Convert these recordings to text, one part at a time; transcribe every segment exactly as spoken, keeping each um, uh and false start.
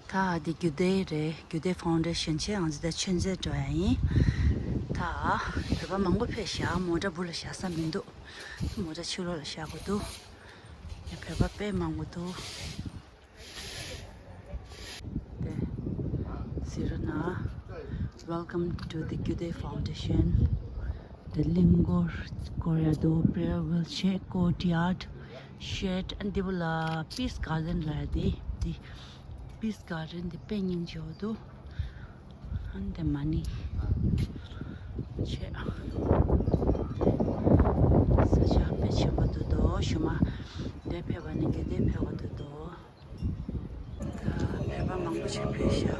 ད་འདི་རྒྱུད་སྡེ་རེད། རྒྱུད་སྡེ་ཕའུན་ཌེ་ཤན་བྱས་ང་ཚོ་ད་ཆོས་མཛད་འགྲོ་ཡ་ཡིན། ད་བོད་པ་མང་པོ་ཕེབས་ཤག་མོ་ཊ་སྦུག་ལ་བཞག་ས་མི་འདུག་མོ་ཊ་ཕྱི་ལོགས་ལ་བཞག་དགོས་འདུག་བོད་པ་དཔེ་མང་པོ་འདུག་དེ་ཟེར་ན། Welcome to the Gyude Foundation. དེ་གླིང་སྐོར་སྐོར་ཡ་འདུག Prayer wheel བྱས། Courtyard shed. ཨ་འདི་བུ་ལ་Peace Garden ལ་ཡ་དེ་དེ། Peace Garden དེ་དཔེ་སྙིང་རྗེ་པོ་འདུག་ཨ་འདི་མ་ནི་བྱས། ས་ཆ་དཔེ་ཆེན་པོ་འདུག་དོ་ཞུ་མ། དེ་ཕེབས་པ་ནི་རྒྱུད་སྡེ་ཕེབས་པ་འདུག་དོ། ད་བོད་པ་མང་པོ་ཞིག་ཕེབས་ཤག་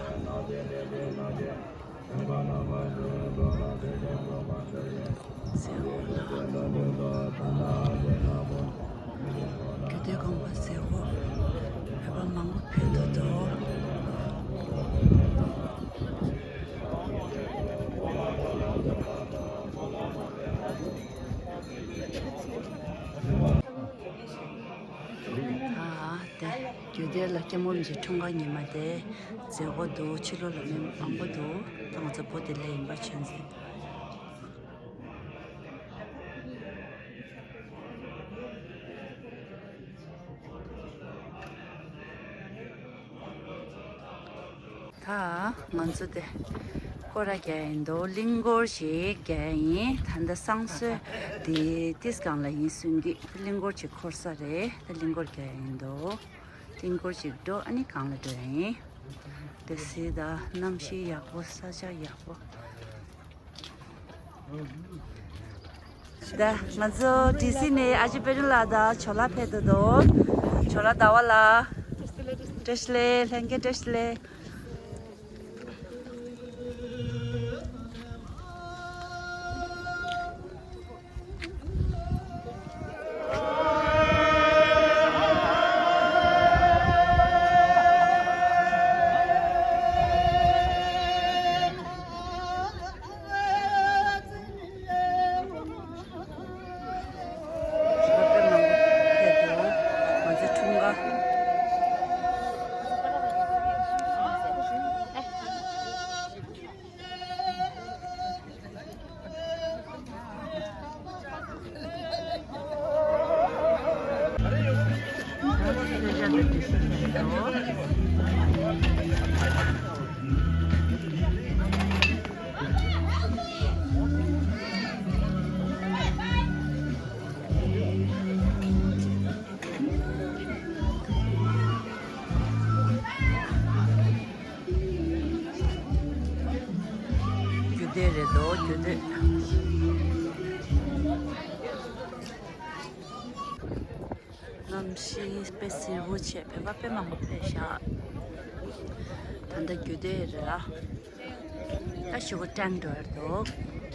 ཟེར་འོ་ལ། རྒྱུད་སྡེ་དགོན་པ་ཟེར་འོ། བོད་པ་མང་པོ་ཕེབས་འདུག་དོ། ཨ་དེ་རྒྱུད་སྡེ་ལ་སྐྱབས་མགོན་རིན་པོ་ཆེའི་འཁྲུངས་སྐར་ཉི་མ་དེ་མཛད་སྒོ་འདུག་ཕྱི་ལོགས་ལ་མི་མང་པོ་འདུག་ད་ང་ཚོ་བོད་དེ་ལས་ཡིན་པ་ཆོས་འཛིན། ད་ང་ཚོ་དེ་སྐོར་ར་རྒྱག་ཡིན་འདུག་གླིང་སྐོར་ཞིག་རྒྱག་ཡིན། ད་ལྟ་བསང་གསོལ་དེ་ཏིས་སྒང་ལ་ཡིན་གསུང་གི་གླིང་སྐོར་ཅིག་འཁོར་ས་རེད། ད་གླིང་སྐོར་རྒྱག་ཡིན་འདུག་གླིང་སྐོར་ཅིག་འགྲོ། ཨ་ནི་སྒང་ལ་འགྲོ་ཡིན། དེ་སྲིད་ད་གནམ་གཤིས་ཡག་པོ། ས་ཆ་ཡག་པོ། ད་ང་ཚོ་ཌི་སི་ནས་ཨ་ཅེ་པེ་རུ་ལགས་དང་ཇོ་ལགས་ཕེབས་འདུག་དོ། ཇོ་ལགས་ཟླ་བ་ལགས། བཀྲ་ཤིས་བདེ་ལེགས། ལྷན་རྒྱས་བཀྲ་ཤིས་བདེ་ལེགས། རྒྱུད་སྡེ་རེད་དོ། རྒྱུད་སྡེ། གནམ་གཤིས་དཔེ་བསིལ་པོ་བྱས། བོད་པ་དཔེ་མང་པོ་ཕེབས་ཤག་ད་ལྟ་རྒྱུད་སྡེ་རེད་ལ། ད་ཞུ་གུ་ཀྲང་འགྲོ་ཡར་འདུག་ད་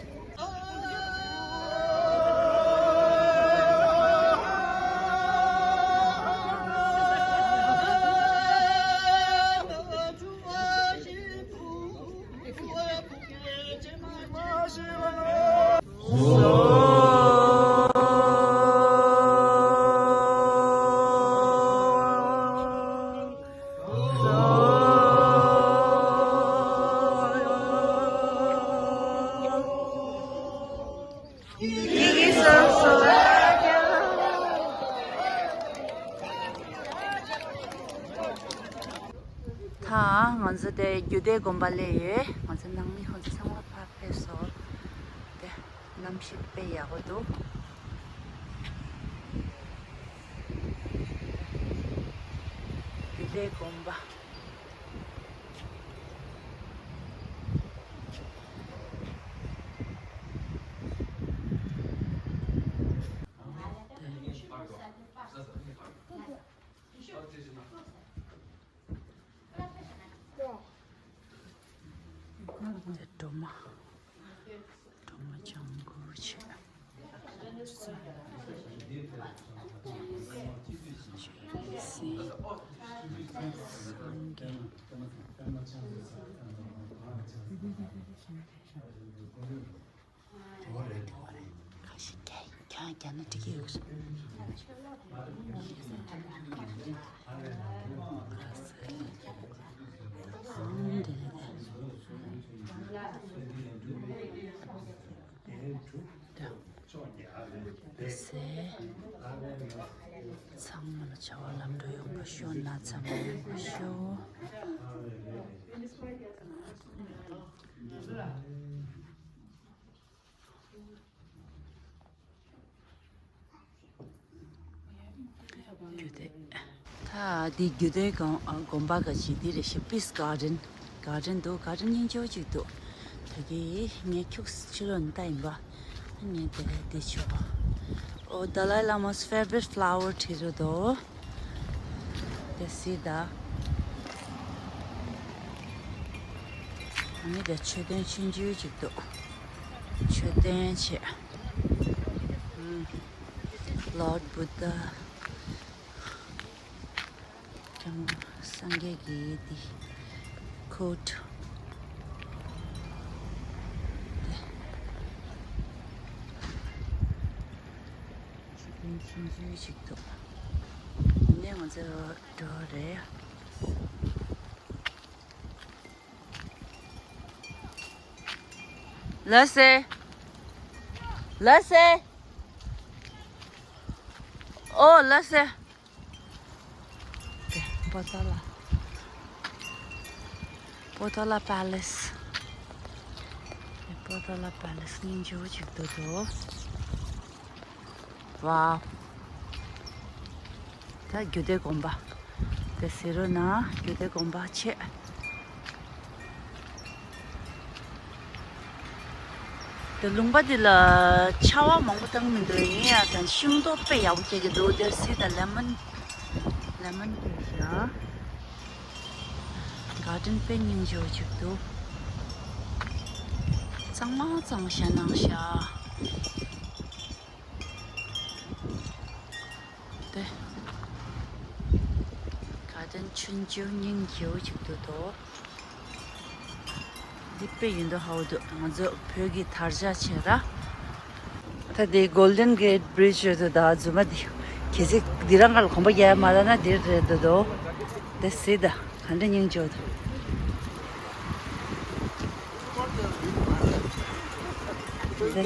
ང་ཚོ་དེ་རྒྱུད་སྡེ་དགོན་པ་སླེབས་ཡོད། ང་ཚོ་ནང་མི་ཁོང་ཚོ་ཚང་མ་ཕར་ཕེབས་སོང་། དེ་གནམ་གཤིས་དཔེ་ཡག་པོ་འདུག་རྒྱུད་སྡེ་དགོན་པ། དེ་སྒྲོལ་མ། སྒྲོལ་མ་ལྗང་གུ་བྱས། སངས་རྒྱས། ཁ་ཤས་རྒྱ་ཡིན། ཁྱོད་རྒྱ་ནི་འགྲིག་གི་ཡོད་ས། ཁ་ཟས། ཚང་མ་ལ་བྱ་བ་ལམ་འགྲོ་ཡོང་བ་ཤོག་ན་ཚང་མ་ཡོང་བ་ཤོག་རྒྱུད་སྡེ། ད་འདི་རྒྱུད་སྡེ་དགོན་ཨ་དགོན་པ་ག་ཅིག་འདི་རེད་ཤག Peace Garden། Garden འདུག Garden སྙིང་རྗེ་པོ་ཅིག་འདུག་ད་གི་ངས་ཁྱུག་ཙམ་ཕྱི་ལོགས་ནས་ལྟ་ཡིན་པ། ངས་དེ་འདི་ཆོག Oh, Dalai Lama's favorite flower བྲིས་རེད་དོ། དེ་སི་ད། ཨ་ནི་དེ་མཆོད་རྟེན་ཆུང་ཆུང་ཅིག་འདུག་མཆོད་རྟེན་བྱས། ཨུམ། Lord Buddha། སངས་རྒྱས་ཀྱི་དེ། Quote། དེ། མཆོད་རྟེན་ཆུང་ཆུང་ཞིག་འདུག་ནས་ང་ཚོ་འགྲོ་རེད། ལགས་སེ། ལགས་སེ། ཨོ་ལགས་སེ། དེ་པོ་ཏ་ལ། པོ་ཏ་ལ་པེ་ལེ་སི། དེ་པོ་ཏ་ལ་པེ་ལེ་སི་སྙིང་རྗེ་པོ་ཅིག་འདུག་དོ། ཝའོ། ད་རྒྱུད་སྡེ་དགོན་པ། དེ་ཟེར་རོ་ན་རྒྱུད་སྡེ་དགོན་པ་ཆེ། དེ་ལུང་པ་འདི་ལ་ཆར་པ་མང་པོ་བཏང་མི་འདུག་ཡིན་ཡང་དང་ཤིང་ཏོག་དཔེ་ཡག་པོ་སྐྱེ་གི་འདུག་དེ་སི་དང་ལེ་མོན། ལེ་མོན་དེ་ཤ། ག་ཌེན་དཔེ་སྙིང་རྗེ་པོ་ཅིག་འདུག་གཙང་མ་གཙང་མ་ཞེ་གནང་ཤག་དེ། ག་ཌེན་ཆུང་ཆུང་སྙིང་རྗེ་པོ་ཅིག་འདུག་དོ། འདི་དཔེ་ཡིན་དོ་ཧ་འདུག་ང་ཚོ་བོད་ཀྱི་དར་ཆ་བྱས་ར། ད་འདི་Golden Gate Bridge རེད་འདུག་ད་རྫུན་མ་འདི། གལ་སྲིད་འདི་རང་ག་ལ་གོམ་པ་རྒྱག་ཡ་མ་ལ་ན་འདིར་རེད་འདུག་དོ། དེ་སི་ད་ག་འདྲ་སྙིང་རྗེ་པོ་འདུག་དེ།